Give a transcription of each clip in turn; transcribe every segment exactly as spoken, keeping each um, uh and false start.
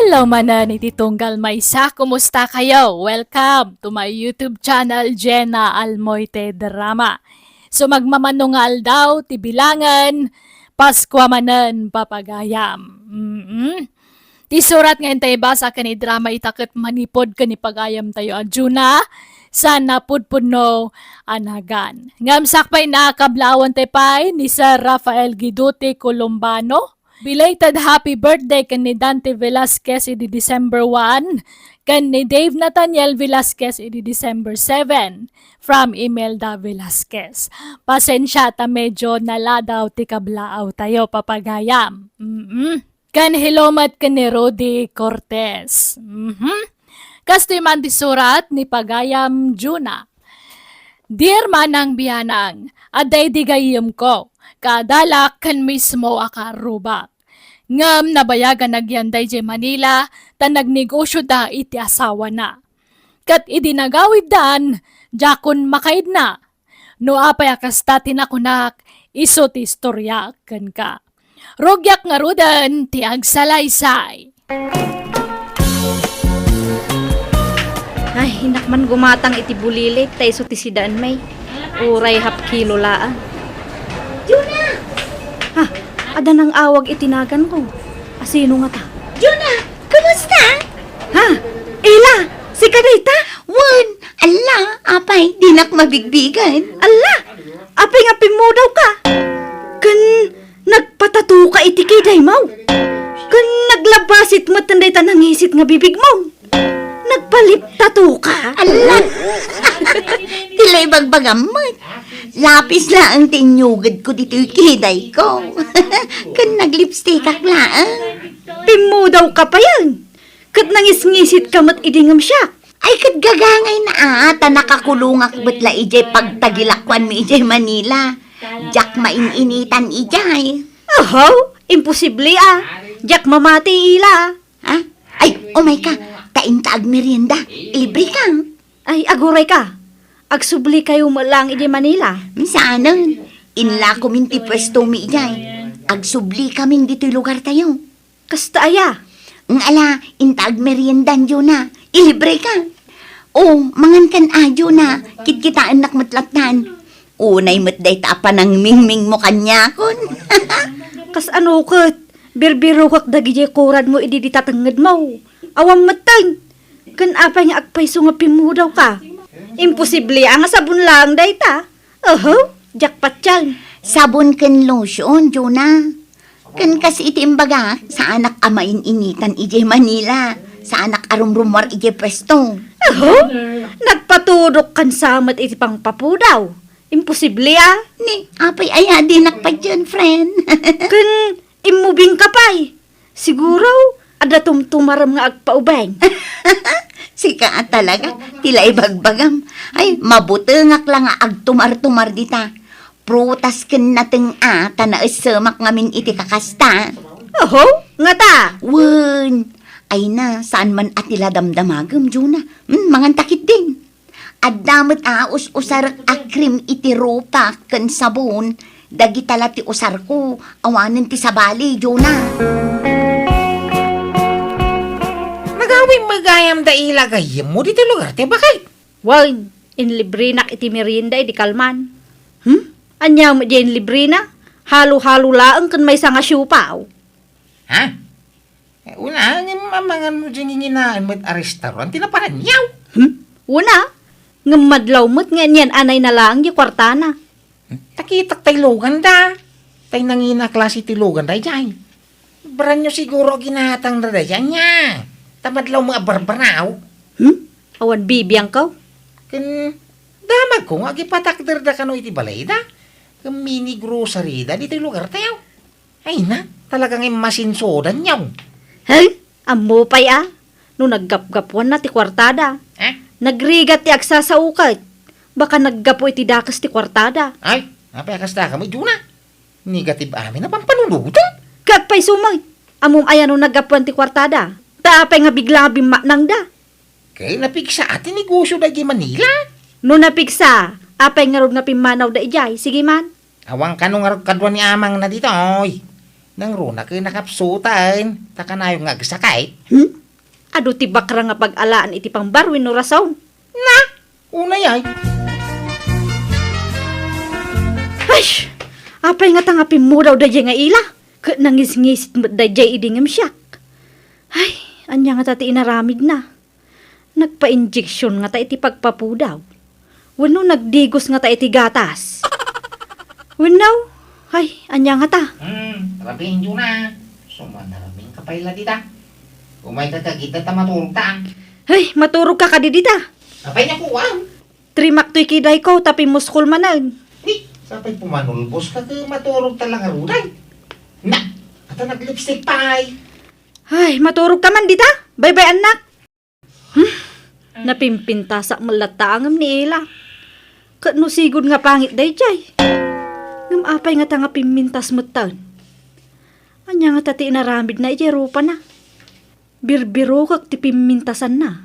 Hello manen iti tunggal maysa, kumusta kayo? Welcome to my YouTube channel, Jenna Almoite Drama. So, magmamano nga aldaw ti bilangan, Paskua manen, papagayam. Mm-mm. Ti surat nga intay basa ken idrama ita ket manipud ken ni pagayamtayo a Juna, sa napudpudno a nagan. Ngem sakbay, nakablaawan tay pay ni Sir Rafael Guiduti Columbano. Belated happy birthday ken ni Dante Velasquez idi December one, ken ni Dave Nathaniel Velasquez idi December seven, from Imelda Velasquez. Pasensya ta medyo naladaw ti kablaaw tayo, papagayam. Mm-mm. Ken hello met ken ni Rudy Cortez. Mhm. Kastoy man ti surat ni pagayam Juna. Dear Manang Bianang, adda idi gayyemko, kaadalak ken mismo a kaarrubak. Ngem nabayagan agyan daydiay Manila ta nagnegosioda iti asawana. Ket idi nagawiddan, diakon makaidna. No apay a kasta ti nakunak, isu ti istorya kenka. Rugiak ngaruden ti agsalaysay. Ay, inak man gumatang iti bulilit, ta isu ti sidaan, may. Uray half kilo laang. Juna! Ha? Adda nang-awag iti naganko. Asino ngata? Juna! Kumusta? Ha? Ila, sika dayta? Wen, alla, apay, dinak mabigbigen. Alla, apay nga pimmudawka? Ken nagpatatoka iti kidaymo? Ken naglabasit met dayta nangisit nga bibigmo? Nagpaliptatoka? Alla! Ti la ibagbagam met. Lapis laeng ti inyugedko ditoy kidayko. Ken naglipstikak laeng. Pimmudawka payen. Ket nangisngisitka met idi ngem siak. Ay, ket gagangayna a, ta nakakulongak met la idiay pagtagilakuanmi idiay Manila. Diak main-initan idiay. Ahaw, imposible a. Diak mamati ila. Ha? Ay, umayka, ta inta agmerienda, ilibreka. Ay, agurayka. Agsublikayo met laeng idiay Manila. Saanen, inlakomin ti puestomi idiay. Agsublikamin ditoy lugartayo. Kasta aya? Ng ala, inta agmeriendan, Juna. Ilibreka. O, mangankan a, Juna. Kitkitaennak met lattan. Unay met dayta a panangmingmingmo kaniakon. Kasano ket? Birbirokak dagidiay kuradmo idi dita tengngedmo. Awan metten. Ken apay nga agpayso nga pimmudawka? Imposible a nga sabon laeng dayta. Oho, diak patien. Sabon ken lotion, Juna. Ken kas iti imbagak, saanak a main-initan idiay Manila. Saanak a rumrumuar idiay puesto. Aho? Nagpatudok kan sa met iti pangpapudaw. Imposible a. Ni, apay aya dinak patien, friend. Ken immubingka pay. Siguro, adda tumtumarem nga agpaubing. Sika a talaga, ti la ibagbagam. Ay, mabutengak la nga agtumar-tumar dita. Prutas ken nateng a, ta naessemak ngamin iti kakasta. Oho, ngata? Wen, ay na, saan man a ti la damdamagem, Juna. Hmm, manganta ketdin. Adda met a us-usarek a cream iti rupak ken sabon, dagita la ti usarko, awanen ti sabali, Juna. Nagawim met gayam da ila gayyemmo ditoy lugar ti bakay. Wen, inlibrenak iti merienda idi kalman. Hmm? Ania met diay inlibrena? Halo-halo laeng ken maysa nga siopaw. Ha? Eh, una, ngem amangan mo diay nginginaen met a restaurant ti napanan yaw. Hmm? Una, ngem madlaw met nga niyan-anayna laeng diay kuartana. Hmm? Takitak tay luganda. Tay nangina klase ti luganda idiay. Brand new siguro ginatangda daydiay, ania? Ta madlaw met a barbaraw. Hmm? Awan bibiangko? Ken damagko nga agipatakderda kano iti balayda. Ken mini grocery da ditoy lugartayo. Ay na, talaga nga immasinsodan yaw. Hey, ammo pay a, no naggapgapuanna ti kuartada. Eh? Nagrigat ti agsasao ket. Baka naggapu iti dakes ti kuartada. Ay, apay a kasta ka met, Juna? Negative amin a pampanunoten. Ket pay sumet, ammom aya no naggapuan ti kuartada? Ta apay nga bigla nga bimmaknangda? Ket napigsa a ti negosyo daydiay Manila. No napigsa, apay ngarud nga pimmanawda idiay? Sige man. Awan kano ngarud kadua ni amangna ditoy. Nangruna ket nakapsuten, ta kanayon nga agsakit. Hmm? Adu ti bakra nga pag-alaan iti pangbar wenno rason. Na! Unay ay. Ay! Apay ngata nga pimmudaw daydiay nga ila? Ket nangisngisit met daydiay idi ngem siak. Ay, ania ngata ti inaramidna? Nagpa-injection ngata iti pagpapudaw? Wenno nagdigos ngata iti gatas? Wenno, ay, ania ngata? Hmm, rabiin, Juna. Sumanarabing ka pay la dita. Umayka ka gidda ta maturog ta. Ay, maturog ka kadi dita. Apay nga puwan? Trimak toy kidayko ta pimuskol manen. Ni, sapay pumanulbos ka ket maturog ta la ngarud ay. Na, ata nag-lipstick pay. Ay, maturog ka man dita. Bye-bye, annak. Hmm? Napimpintasak met latta ngem ni Ela. Ket no sigud nga pangit daydiay. Ngem apay ngata nga pimmintas metten? Ania ngata ti inaramidna idiay rupana? Birbirokek ti pimmintasanna.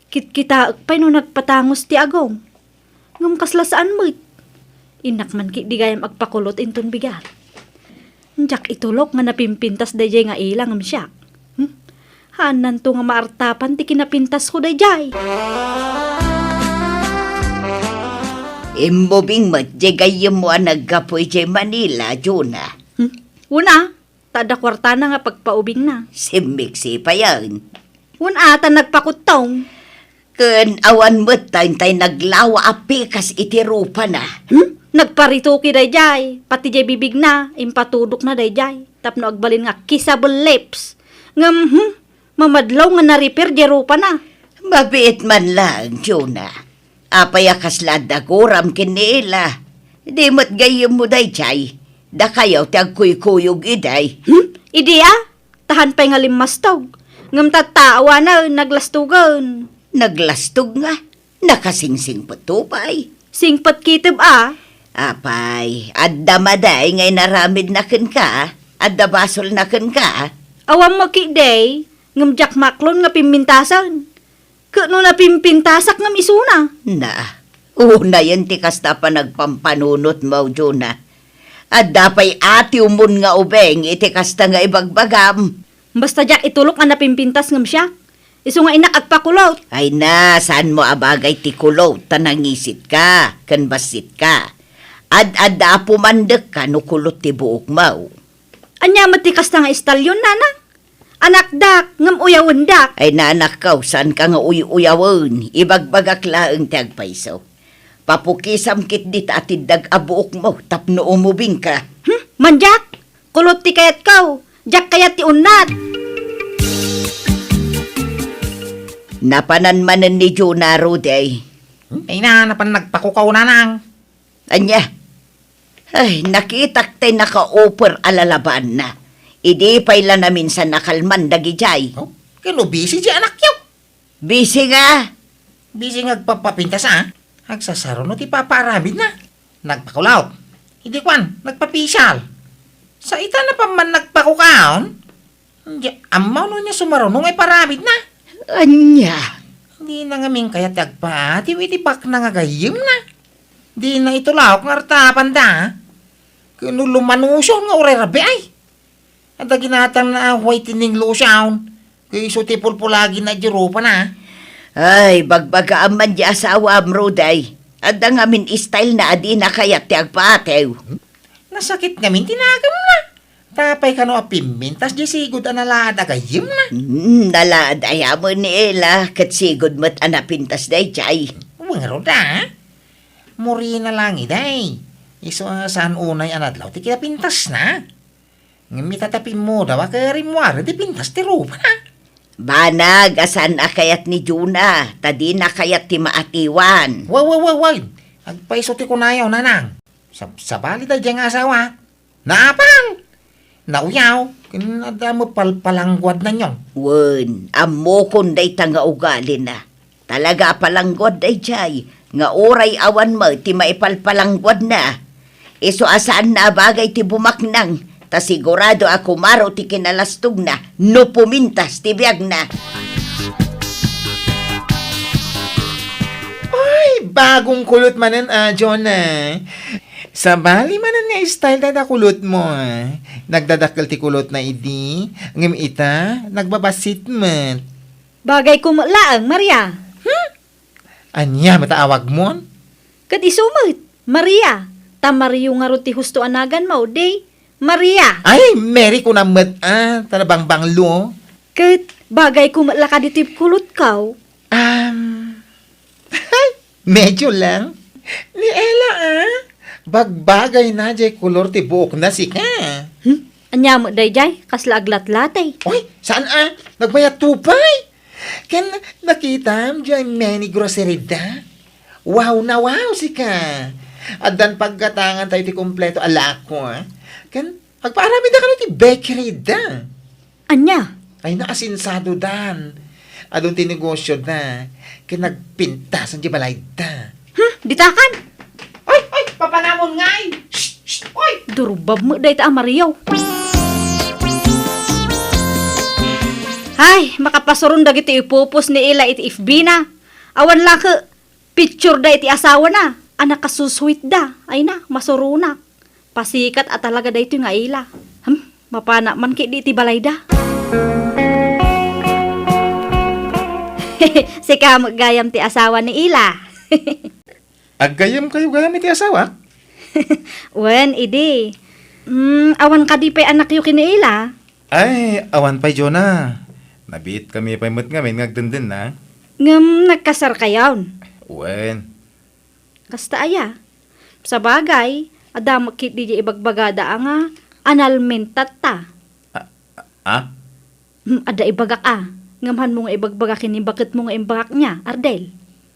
Kitkitaek pay no nagpatangos ti agong. Ngem kasla saan met. Innak man ketdi gayam agpakulot inton bigat. Diak itulok nga napimpintas daydiay nga ila ngem siak. Hmm? Haannanto nga maartapan ti kinapintasko daydiay. Immubing met diay gayyemmo a naggapu idiay Manila, Juna. Hmm? Una, ta adda kuartana nga pagpaubingna. Simmiksi payen. Wen-a, ta nagpakuttong. Ken awan met ta intay naglawa a pikas iti rupana. Hmm? Nagparitoki daydiay, pati diay bibigna, impatudokna daydiay, tapno agbalin nga kissable lips. Ngem, hmm, mamadlaw nga na-repair diay rupana. Mabiit man laeng, Juna. Apay a kasla adda guram ken ni Ela? Di met gayyemmo daydiay. Dakayo ti agkuykuyog idi. Hmm? Idi a? Tahan pay nga limmastog. Ngem tatta, awanen, naglastogen. Naglastog nga? Nakasingsingpetto pay. Singpet kitib a? Apay, adda madi nga inaramidna kenka? Adda basolna kenka? Awan mo ketdi, ngem diak maklon nga pimmintasen. Ket no napimpintasak ngem isuna? Na, unayen ti kasta a panagpampanunotmo, Juna. Adda pay atiwmon nga ubing iti kasta nga ibagbagam. Basta diak itulok a napimpintas ngem siak. Isu nga innak agpakulot. Ay na, saanmo a bagay ti kulot ta nangisitka ken bassitka. Ad-adda a pumandekka no kulot ti buokmo. Ania met ti kasta nga istalyon, nanang? Anakdak, ngem uyawendak. Ay, nanakko, saanka nga uy-uyawen. Ibagbagak laeng ti agpayso. Papukisam ketdi ta atiddak a buokmo tapno umubingka. Hmm? Mandiak, kulot ti kayatko. Diak kayat ti unnat. Napanan manen ni Juna, Rudy. Hmm? Ay na, napan nagpakukaw, nanang. Ania? Ay, nakitak tay naka-offer a lalabaanna. Idi pay la naminsan a kalman dagidiay. Oh, ken no busy ti anakyo? Busy nga. Busy nga agpapapintas, a? Agsasaruno ti papaaramidna. Nagpakulot. Idi kuan, nagpapisyal. Sa ita, napan man nagpakukaon? Di, ammo no nia sumaruno nga iparamidna. Ania? Dina ngamin kayat ti agpaatiw iti bakna nga gayyemna. Dina itulok nga artapanda. Ken no lumanusion nga uray rabii ay. Adda ginatangna a whitening lotion. Ket isu ti pulpulagina idiay rupana. Ay, bagbagaam man ti asawam, Rudy. Adda ngamin stylena a dina kayat ti agpaatiw. Nasakit ngamin ti nakemna. Apay kano a pimmintas diay sigud a nalaad a gayyemna? Hmm, nalaad aya met ni Ela, ket sigud met a napintas daydiay. Wen ngarud a? Murina lang idi. Isu a saan unay a nadlaw ti kinapintasna. Ngem ita ta pimmudaw a ket rimmuaren ti pintas ti rupana. Banag a saan a kayat ni Juna, ta dina kayat ti maatiwan. Wa, wa, wa, wa. Agpayso ti kunayo, nanang. Sab-, sabali daydiay nga asawa. Naapal! Nauyaw, ken adda met palpalangguadna nion. Wen, ammokon dayta nga ugalina. Talaga a palangguad daydiay, nga uray awan met ti maipalpalangguadna. Isu a saanna a bagay ti bumaknang, ta sigurado a kumaro ti kinalastogna no pumintas ti biagna. Ay, bagong kulot manen, a, Jonah. Sabali manen nga style dayta kulotmo, a. Nagdadakkel ti kulotna idi, ngem ita, nagbabassit met. Bagayko met laeng, Maria. Hmm? Ania met a awagmon? Ket isu met, Maria. Ta Mario ngarud ti husto a naganmo, di Maria. Ay, Mary kunam met, ah, ta nabangbanglo. Ket bagayko met la kadi ti kulotko. Um, medyo lang. Ni Ella, ah. Bagbagayna jay kolor ti buokna sika. Hmm? Ania met dayjay? Kasla aglatlatay. Oy, saan, ah? Nagbayatto pay. Ken nakitam jay mini grocery da? Wow na wow sika. Addan paggatangan tayo ti kompleto a lako, ah. Ken agpaaramid da kano ti bakery da. Ania? Ay, naasinsado dan. Adun ti negosyo da. Ken nagpintasan ti balay da. Hmm, ditakan? Ay, ay, papanamon ngay! Shh, shh, oy! Durbab met dayta a Mario. Ay, makapasuron dagiti ipupos ni Ella iti F B na. Awan la ket picture da iti asawana a nakasusweet da. Ay na, masuronak. Pasikat a talaga daytoy nga Ella. Hmm, mapana man ketdi iti balayda. Sika met gayam ti asawa ni Ella. Aggayyemkayo gayam iti asawa? Wen, idi. Hmm, awan kadi pay annakyo ken ni Ella? Ay, awan pay, Jonah. Nabiitkami pay met ngamin nga agdendennang. Ngem nagkasarkayon? Wen. Kasta aya? Sabagay, adda met ketdi diay ibagbagada a nga annulment tatta. A, a, a? Hmm, adda ibagak a. Ngem hanmo nga ibagbaga ken ni baketmo nga imbagak nia, Ardel.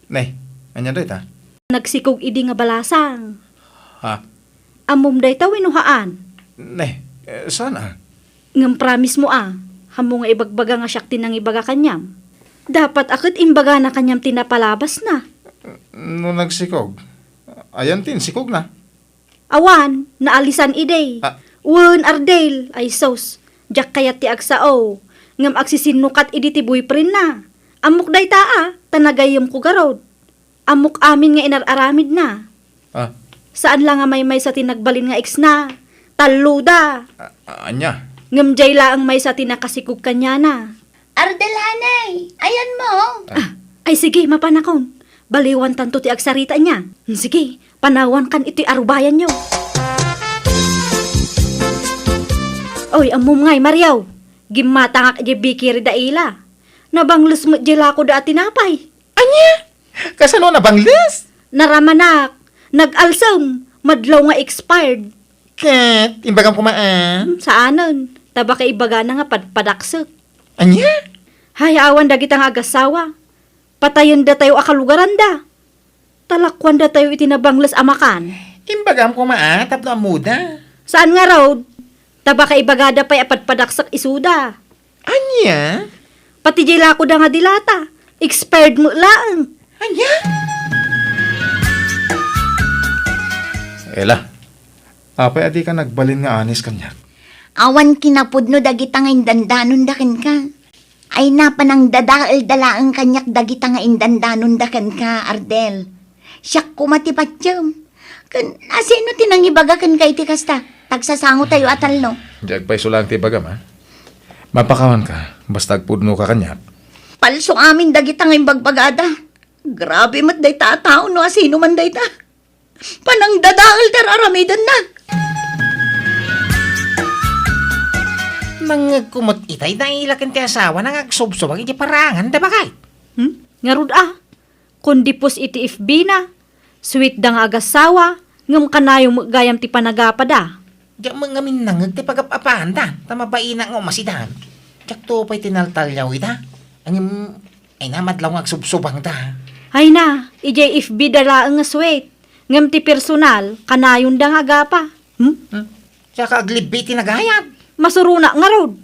Ne, ania dayta? Nagsikog idi nga balasang. Ha? Ammom dayta wenno haan? Ne, eh, saan a? Ngem promise mo a, hanmo nga ibagbaga nga siak ti nangibaga kaniam. Dapat a ket imbagana kaniam ti napalabasna. No nagsikog, ayan ti insikogna? Awan, naalisan idi. Ah. Wen, Ardel, ay sus, diak kayat ti agsao, ngem agsisinnukat idi ti boyfriendna. Ammok dayta a, ta nagayyemko garud. Ammok amin nga inar-aramidna. Ah. Saan la nga maymaysa ti nagbalin nga exna. Talloda. A-, ania? Ngem jay laeng maysa ti nakasikog kaniana. Ardel, hanay, ayanmo? Ah, ay sige, mapanakon. Baliwantanto ti agsarita nia. Sige, panawankan itoy arubayanyo. Oy, ammom ngay, Mario. Gimmatangak idiay bakery da Ella. Nabangles met diay lakoda a tinapay. Ania? Kasano nabangles? Naramanak, nag-alsem, madlaw nga expired. Ket, imbagam koma a? Hmm, saanen. Ta baka ibagana nga padpadaksek. Ania? Hay, awan dagita nga agassawa. Patayendatayo a kalugaranda. Talakuandatayo iti nabangles a makan. Imbagam koma a, tapno ammoda. Saan ngarud? Ta baka ibagada pay a padpadaksek isuda. Ania? Pati diay lakoda nga dilata, expired met laeng. Ania? Ella, apay a dika nagbalin nga anis kaniak? Awan kinapudno dagita nga indandanonda kenka. Ay, napanangdadaelda laeng kaniak dagita nga indandanonda kenka, Ardel. Siak koma ti patiem. Ken, asino ti nangibaga kenka iti kasta? Tagsasangotayo a talno. Diak pay isu laeng ti ibagam, a? Mapakawanka, basta agpudnoka kaniak. Palso amin dagita nga imbagbagada. Grabe met dayta a tao no asino man dayta. Panangdadael ti ar-aramidenna. Nangngegko met itay da Ella ken ti asawana nga agsubsubag iti paranganda, bakay. Hmm? Ngarud a? Kundi post iti F B na, sweet da nga agassawa, ngem kanayon met gayam ti panagapada. Diak met ngamin nangngeg ti pagap-apaanda, ta mabainak nga umasidan. Diakto pay tinaltaliaw ida. Ngem, ay na, madlaw nga agsubsubangda. Ay na, idiay F B da laeng nga sweet, ngem ti personal, kanayonda nga agapa. Hmm? Hmm? Saka aglibbi ti nagayat. Masuronak ngarud.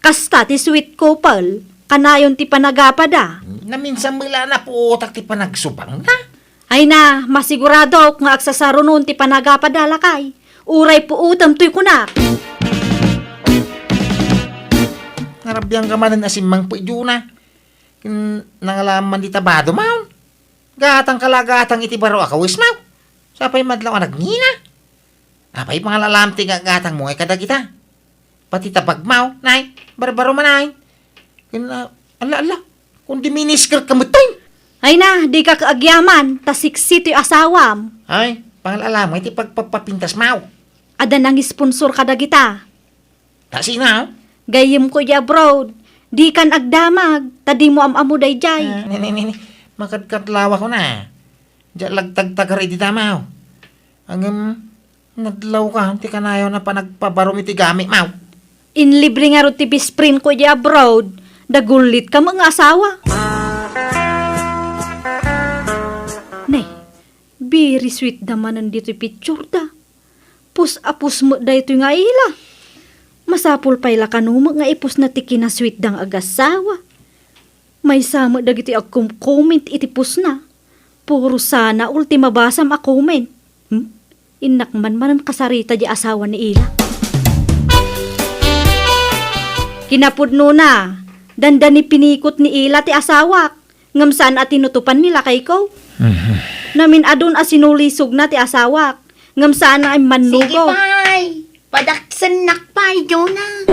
Kasta ti sweet couple, kanayon ti panagapada. Naminsan met la a napuotak ti panagsubangda. Ay na, masiguradok nga agsasarunon ti panagapada, lakay. Uray puotem toy kunak. Narabiangka manen a simmangpet, Jonah. Ken nangalaman ti tabado, maon. Gatangka la gatang iti baro a kawesmo. Sapay madlaw a nagngina. Apay pangalalam ti gagatangmo ngay kadagita? Pati tabagmo, nay, barbaro man, nay. Ken, ah, alla, alla. Kundi minisker ka met, ay. Ay na, dika agyaman, ta siksi toy asawam. Ay, pangal-alam nga iti pagpapapintas, maw. Adda nangisponsor kadagita. Ta sino? Gayyemko idiay abroad. Dikan agdamag, ta dimo am-ammo daydiay. Ah, ni, ni, ni, ni. Makadkadlaw ako na. Diak lagtagtakar idi damaw. Ngem, nadlawka, ti kanayon a panagpabarom iti gamit, maw. Inlibre ngarud ti best friendko idiay abroad. Dagullit ka nga asawa. Nay, very sweet da manen ditoy picture da. Pus a pus met daytoy nga ila. Masapul pay la kano met nga ipusna ti kinasweet da nga agasawa. Maysa met dagiti agkom-comment iti pusna. Puro sana all ti mabasam a comment. Hmm? Innak man manen kasarita di asawa ni ila. Kinapudnona, dandani pinikot ni ila ti asawak. Ngem saan a tinutopan ni lakayko. Mhm. Namin-adun a sinulisogna ti asawak, ngem saan a immannugo. Sige pay, padaksennak pay, Jonah.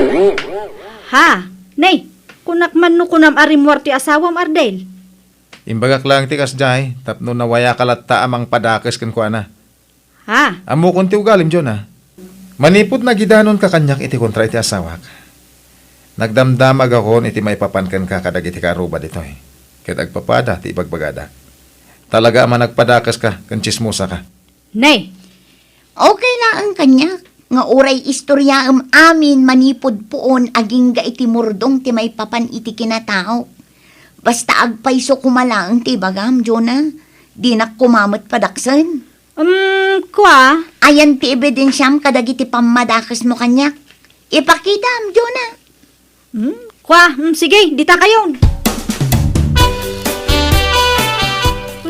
Ha? Nay, kunak man no kunam a rimmuar ti asawam, Ardel? Imbagak laeng ti kasdiay, tapno nawayaka latta a mangpadakes kenkuana. Ha? Ammokon ti ugalim, Jonah. Manipud nagidanonka kaniak iti kontra iti asawak, nagdamdamagakon iti maipapan kenka kadagiti kaaruba ditoy. Ket agpapada ti ibagbagadak. Talaga a managpadakeska ken tsismosaka. Nay! Okay laeng kaniak nga uray istoriaem amin manipud puon agingga iti murdong ti maipapan iti kinatao. Basta agpayso koma laeng ti ibagam, Jonah. Dinak koma met padaksen. Um, kua? Ayan ti ebidensiam kadagiti pammadakesmo kaniak. Ipakitam, Jonah. Hmm, kua, hmm, sige, dita kayon.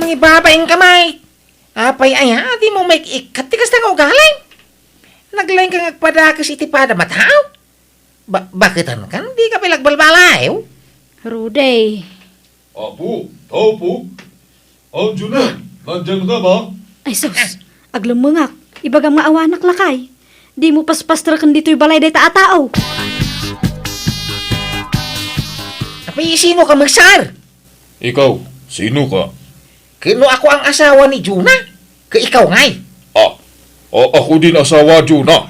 Mangibabain ka, Mike. Apay aya, dimo maik-ikkat ti kasta nga ugalim? Naglaing ka nga agpadakes iti pada mataw? Ba-, baketan kan, dika pay agbalbaliw? Rudy. Apo, tao po. Anjo na, nandiyan ka ba? Ay sus, aglemmengak. Ibagam nga awanak lakay. Dimo paspastreken ditoy balay dayta a tao. Apay, sino ka, Magsar? Ikaw, sino ka? Ket no ako ang asawa ni Jonah, ket ikaw ngay? Ah, a-, ako din asawa, Jonah.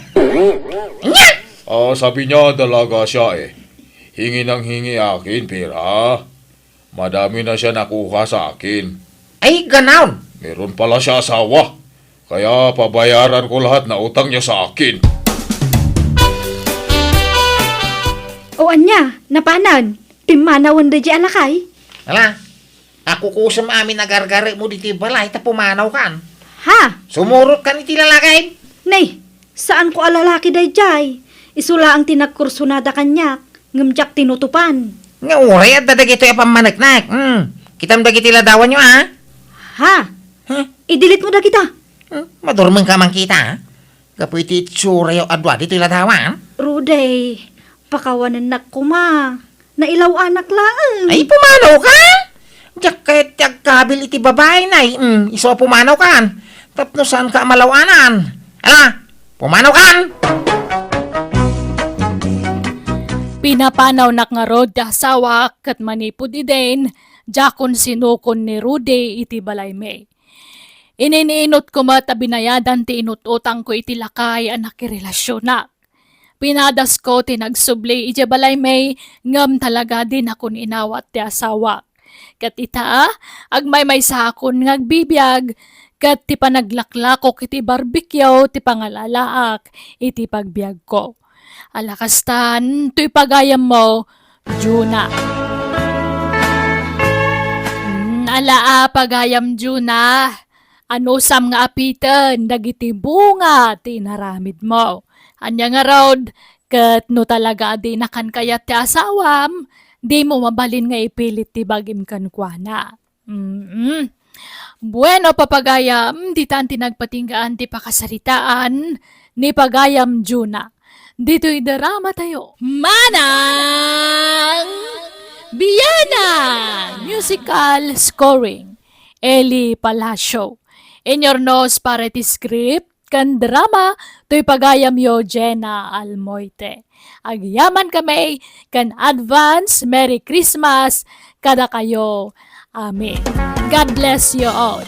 Nya? Ah, sabi niya dalaga siya eh. Hingi ng hingi akin pera. Madami na siya nakuha sa akin. Ay, ganon. Meron pala siya asawa. Kaya pabayaran ko lahat na utang niya sa akin. O ania, napanan? Pimmanawen da di alakay? Ala, akukusem amin a gargaremo ditoy balay ta pumanawkan. Ha? Sumurotkan iti lalaki. Nay, saanko a lalaki daydiay. Isu laeng ti nagkursunada kaniak, ngem diak tinutopan. Nga uray adda dagitoy a pammaneknek. Hmm. Kitam dagiti ladawanyo, a? Ha? Huh? I-delete mo dagita. Hmm? Madurmeng ka man kita, a? Gapu iti itsurayo a dua ditoy ladawan. Rudy, pakawanennak koma. Nailaw-anak laeng. Ay, pumanawkan? Diak kayat ti agkabil iti babai, nay. Mm, isu a pumanawkan. Tapno saanka a malaw-anan. Ala, pumanawkan! Pinapanawnak ngarud ti asawak ket manipud idin, diakon sinukon ni Rudy iti balaymi. Iniinutko met a binayadan ti inut-utangko iti lakay a nakirelasyonak. Pinadasko ti nagsubli idiay balaymi, ngem talaga dinakon inawat ti asawak. Ket ita, agmaymaysaakon nga agbibiag, ket ti panaglaklakok iti barbecue ti pangalalaak iti pagbiagko. Ala kastan, toy pagayammo, Juna. Mm, ala a pagayam, Juna. Anusam nga apiten dagiti bunga ti inaramidmo. Ania ngarud, ket no talaga a dinakan kayat ti asawam, dimo mabalin nga ipilit ti bagim kenkuana. Mm. Bueno, papagayam, ditan ti nagpatinggaan ti pakasaritaan ni pagayam Juna. Ditoy drama tayo. Manang Biana! Musical scoring, Eli Palacio. Inurnos para iti script, ken drama, toy pagayamyo, Jenna Almoite. Agyaman kami ken advance Merry Christmas kadakayo. Amen. God bless you all.